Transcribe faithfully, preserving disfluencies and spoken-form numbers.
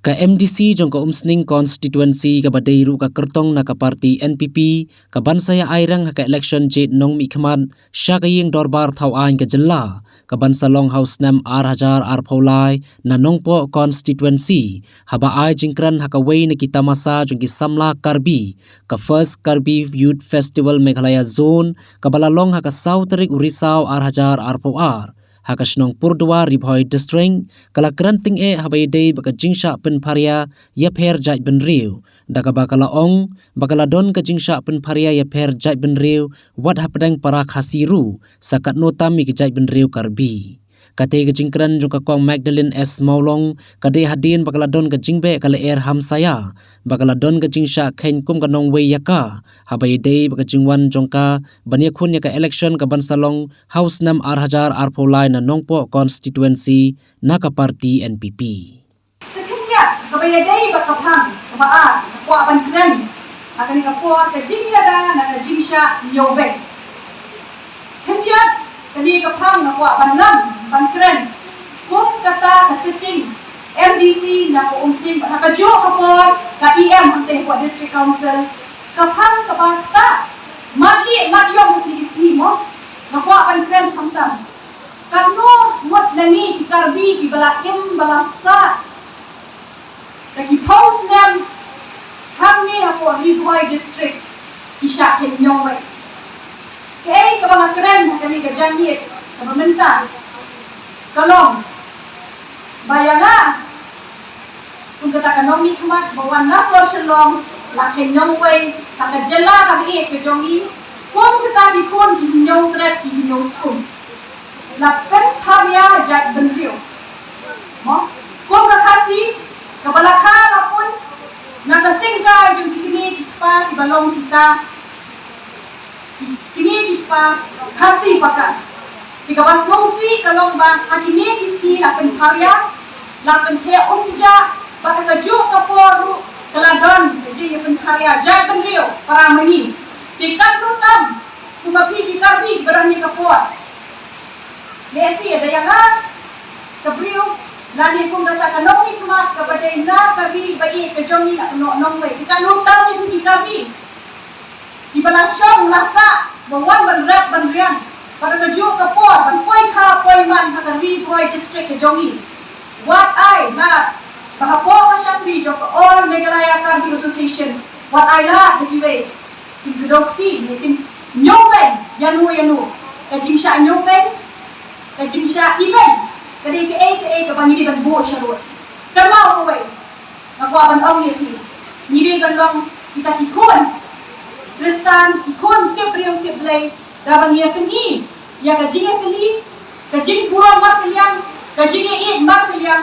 Ka M D C jong ka Umsning Constituency kaba dei ruh ka kyrtong na ka party N P P, ka ban sa ïa airang ha ka election jied nongmihkhmat sha ka ïing dorbar thaw aiñ ka jylla, ka ban sa long ha u snem ar hajar arphew lai na Nongpoh Constituency, haba ai jingkren ha kawei na ki tamasa jong ki samla Karbi, ka First Karbi Youth Festival Meghalaya Zone, kaba la long ha ka saw tarik u Risaw ar hajar arphew ar ha ka shnong Purduwa, Ri Bhoi District, ka la kren tyngeh haba ïadei bad ka jingshah pynpharia ïapher jaitbynriew, da kaba ka la ong ba ka la don ka jingshah pynpharia ïapher jaitbynriew wat hapdeng para Khasi ruh, sa katno tam ïa ki jaitbynriew Karbi. Katei ka jingkren jong ka Kong Magdalene S Mawlong ka dei hadien ba ka la don ka jingbeh ka lyer hamsaïa, ba ka la don ka jingshah kheiñ kum ka nongwei ïa ka, haba ïadei bad ka jingwan jong ka ban ïakhun ïa ka election ka ban sa long ha u snem ar hajar arphew lai na Nongpoh Constituency na ka party N P P. Ka khyndiat kaba ïadei bad ka phang kaba ar nga kwah ban kren ha kane ka por, ka jingïada na ka jingshah ñiewbeiñ. Khyndiat kane ka phang nga kwah ban lam ban kren kum kata ka sitting M D C na ka Umsning bad ha kajuh ka por ka E M hangtei hapoh District Council. Ka phang kaba ktah, mat lieh mat ïong ha kine ki sngi mo. Nga kwah ban kren khamtam katno ngut na ngi ki Karbi kiba la im ba la sah da ki phew snem hangne hapoh Ri Bhoi District ki shah kheiñ ñiewbeiñ. Kaei kaba la kren ha kane ka jingïeit kaba mynta ka long ba ïa nga kum kata ka nongmihkhmat ba wan na sor Shillong la kheiñ ñiewbeiñ ha ka jylla kaba ïeit ka jong ngi, kum kata ki khun ki hynñiew trep ki hynñiew skum. La pynpharia jaitbynriew mo, kum ka Khasi kaba la kha la pun na ka sengkai jong ki kmie ki kpa kiba long kita ki kmie ki kpa Khasi pakat. Te kaba sngewsih ka long ba ha kine ki sngi la pynpharia, la pyntheh umkjat, bad ha kajuh ka por ruh ka la don ka jingïapynpharia jaitbynriew para mane. Te katno tam kum ma phi ki Karbi kiba don ha kane ka por. Lehse da ïa nga ka briew lane kum kata ka nongmihkhmat kaba dei na Karbi ba ïeit ka jong ngi la kynnoh nongwei. Te katno tam ïa phi ki Karbi kiba la shong la sah ba wan ban rep ban riang bad ha kajuh ka por ban poi kha poi man ha ka Ri Bhoi District ka jong ngi. Wat ai lad ba hapoh ka shakri jong ka All Meghalaya Karbi Association, wat ai lad ha kiwei kin kdew kti ne kin ñiewbeiñ ïano ïano. Ka jingshah ñiewbeiñ, ka jingshah ibeiñ ka dei kaei kaei kaba ngi dei ban buh sha rud. Kynmaw kawei nga kwah ban ong ïa phi, ngi dei ban long kita ki khun Khristan, ki khun tip briew tip Blei, da ban ïa kynmaw ïa ka jingïakylli, ka jingburom markylliang, ka jingïaieit markylliang